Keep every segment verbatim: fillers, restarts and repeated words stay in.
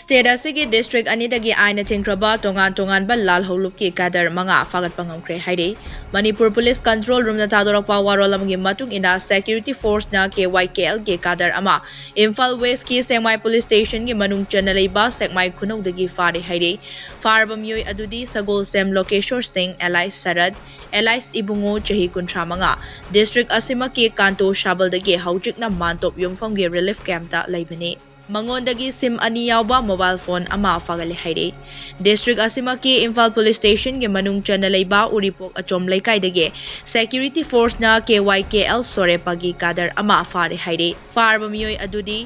State ꯑꯁꯤꯒꯤ district ꯑꯅꯤꯗꯒꯤ ꯑꯥꯏꯟꯅ ꯊꯤꯡꯈ꯭ꯔꯕ ꯇꯣꯉꯥꯟ ꯇꯣꯉꯥꯟꯕ ꯂꯥꯜꯍꯧꯂꯨꯞꯀꯤ ꯀꯦꯗꯔ ꯃꯉꯥ ꯐꯥꯒꯠꯄ ꯉꯝꯈ꯭ꯔꯦ ꯍꯥꯏꯔꯤ꯫ ꯃꯅꯤꯄꯨꯔ ꯄꯨꯂꯤꯁ ꯀꯟꯇ꯭ꯔꯣꯜ ꯔꯨꯝꯅ ꯊꯥꯗꯣꯔꯛꯄ ꯋꯥꯔꯣꯜ ꯑꯃꯒꯤ ꯃꯇꯨꯡ ꯏꯟꯅ, ꯁꯦꯀ꯭ꯌꯨꯔꯤꯇꯤ ꯐꯣꯔꯁꯅ ꯀꯦ ꯋꯥꯏ ꯀꯦ ꯑꯦꯜꯒꯤ ꯀꯥꯗꯔ ꯑꯃ ꯏꯝꯐꯥꯜ ꯋꯦꯁꯀꯤ ꯁꯦꯛꯃꯥꯏ ꯄꯨꯂꯤꯁ ꯁ꯭ꯇꯦꯁꯟꯒꯤ ꯃꯅꯨꯡ ꯆꯟꯅ ꯂꯩꯕ ꯁꯦꯛꯃꯥꯏ ꯈꯨꯅꯧꯗꯒꯤ ꯐꯥꯔꯦ ꯍꯥꯏꯔꯤ꯫ ꯐꯥꯔꯕ ꯃꯤꯑꯣꯏ ꯑꯗꯨꯗꯤ ꯁꯒꯣꯜꯁꯦꯝ ꯂꯣꯀꯦꯁꯣꯔ ꯁꯤꯡ, ꯑꯦꯂꯥꯏꯁ ꯁꯔꯠ, ꯑꯦꯂꯥꯏꯁ ꯏꯕꯨꯡꯉꯣ, ꯆꯍꯤ ꯀꯨꯟꯊ꯭ꯔꯥ ꯃꯉꯥ, ꯗꯤꯁꯇ꯭ꯔꯤꯛ ꯑꯁꯤꯃꯛꯀꯤ ꯀꯥꯟꯇꯣ ꯁꯥꯕꯜꯗꯒꯤ ꯍꯧꯖꯤꯛꯅ ꯃꯥꯟꯇꯣꯞ ꯌꯨꯝꯐꯝꯒꯤ ꯔꯤꯂꯤꯐ ꯀꯦꯝꯞꯇ ꯂꯩꯕꯅꯤ꯫ ꯃꯉꯣꯟꯗꯒꯤ ꯁꯤꯝ ꯑꯅꯤ ꯌꯥꯎꯕ ꯃꯣꯕꯥꯏꯜ ꯐꯣꯟ ꯑꯃ ꯐꯥꯒꯠꯂꯦ ꯍꯥꯏꯔꯤ꯫ ꯗꯤꯁꯇ꯭ꯔꯤꯛ ꯑꯁꯤꯃꯛꯀꯤ ꯏꯝꯐꯥꯜ ꯄꯨꯂꯤꯁ ꯁ꯭ꯇꯦꯁꯟꯒꯤ ꯃꯅꯨꯡ ꯆꯟꯅ ꯂꯩꯕ ꯎꯔꯤꯄꯣꯛ ꯑꯆꯣꯝ ꯂꯩꯀꯥꯏꯗꯒꯤ ꯁꯦꯀ꯭ꯌꯨꯔꯤꯇꯤ ꯐꯣꯔꯁꯅ ꯀꯦ ꯋꯥꯏ ꯀꯦ ꯑꯦꯜ ꯁꯣꯔꯦꯄꯥꯒꯤ ꯀꯥꯗꯔ ꯑꯃ ꯐꯥꯔꯦ ꯍꯥꯏꯔꯤ꯫ ꯐꯥꯔꯕ ꯃꯤꯑꯣꯏ ꯑꯗꯨꯗꯤ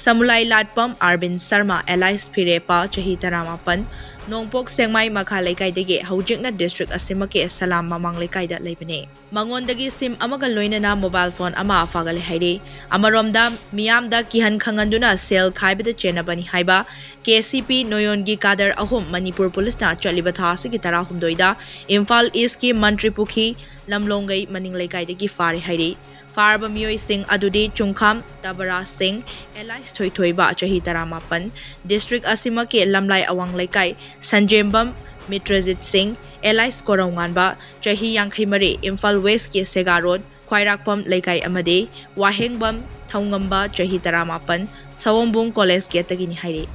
ꯁꯃꯨꯂꯥꯏ ꯂꯥꯠꯄꯝ ꯑꯥꯔꯕꯤꯟ ꯁꯔꯃ, ꯑꯦꯂꯥꯏꯁ ꯐꯤꯔꯦꯄꯥ, ꯆꯍꯤ ꯇꯔꯥꯃꯥꯄꯟ, ꯅꯣꯡꯄꯣꯛ ꯁꯦꯛꯃꯥꯏ ꯃꯈꯥ ꯂꯩꯀꯥꯏꯗꯒꯤ ꯍꯧꯖꯤꯛꯅ ꯗꯤꯁꯇ꯭ꯔꯤꯛ ꯑꯁꯤꯃꯛꯀꯤ ꯁꯂꯥꯝ ꯃꯃꯥꯡ ꯂꯩꯀꯥꯏꯗ ꯂꯩꯕꯅꯤ꯫ ꯃꯉꯣꯟꯗꯒꯤ ꯁꯤꯝ ꯑꯃꯒ ꯂꯣꯏꯅꯅ ꯃꯣꯕꯥꯏꯜ ꯐꯣꯟ ꯑꯃ ꯐꯥꯒꯠꯂꯦ ꯍꯥꯏꯔꯤ꯫ ꯑꯃꯔꯣꯝꯗ, ꯃꯤꯌꯥꯝꯗ ꯀꯤꯍꯟ ꯈꯪꯍꯟꯗꯨꯅ ꯁꯦꯜ ꯈꯥꯏꯕꯗ ꯆꯦꯟꯅꯕꯅꯤ ꯍꯥꯏꯕ ꯀꯦ ꯁꯤ ꯄꯤ ꯅꯣꯌꯣꯟꯒꯤ ꯀꯥꯗꯔ ꯑꯍꯨꯝ ꯃꯅꯤꯄꯨꯔ ꯄꯨꯂꯤꯁꯅ ꯆꯠꯂꯤꯕ ꯊꯥ ꯑꯁꯤꯒꯤ ꯇꯔꯥꯍꯨꯝꯗꯣꯏꯗ ꯏꯝꯐꯥꯜ ꯏꯁꯀꯤ ꯃꯟꯇ꯭ꯔꯤ ꯄꯨꯈꯤ ꯂꯝꯂꯣꯡꯒꯩ ꯃꯅꯤꯡ ꯂꯩꯀꯥꯏꯗꯒꯤ ꯐꯥꯔꯦ ꯍꯥꯏꯔꯤ꯫ ꯐꯥꯔꯕ ꯃꯤꯑꯣꯏꯁꯤꯡ ꯑꯗꯨꯗꯤ ꯆꯨꯡꯈꯥꯝ ꯇꯕꯔꯥ ꯁꯤꯡ, ꯑꯦꯂꯥꯏꯁ ꯊꯣꯏꯊꯣꯏꯕ, ꯆꯍꯤ ꯇꯔꯥꯃꯥꯄꯟ, ꯗꯤꯁꯇ꯭ꯔꯤꯛ ꯑꯁꯤꯃꯛꯀꯤ ꯂꯝꯂꯥꯏ ꯑꯋꯥꯡ ꯂꯩꯀꯥꯏ ꯁꯟꯖꯦꯝꯕꯝ ꯃꯤꯇ꯭ꯔꯖꯤꯠ ꯁꯤꯡ, ꯑꯦꯂꯥꯏꯁ ꯀꯣꯔꯧꯉꯥꯟꯕ, ꯆꯍꯤ ꯌꯥꯡꯈꯩ ꯃꯔꯤ, ꯏꯝꯐꯥꯜ ꯋꯦꯁꯀꯤ ꯁꯦꯒꯥ ꯔꯣꯗ, ꯈ꯭ꯋꯥꯏꯔꯥꯛꯄꯝ ꯂꯩꯀꯥꯏ ꯑꯃꯗꯤ ꯋꯥꯍꯦꯡꯕꯝ ꯊꯧꯉꯝꯕ, ꯆꯍꯤ ꯇꯔꯥꯃꯥꯄꯟ, ꯁꯑꯣꯝꯕꯨꯡ ꯀꯣꯂꯦꯖ ꯒꯦꯠꯇꯒꯤꯅꯤ ꯍꯥꯏꯔꯤ꯫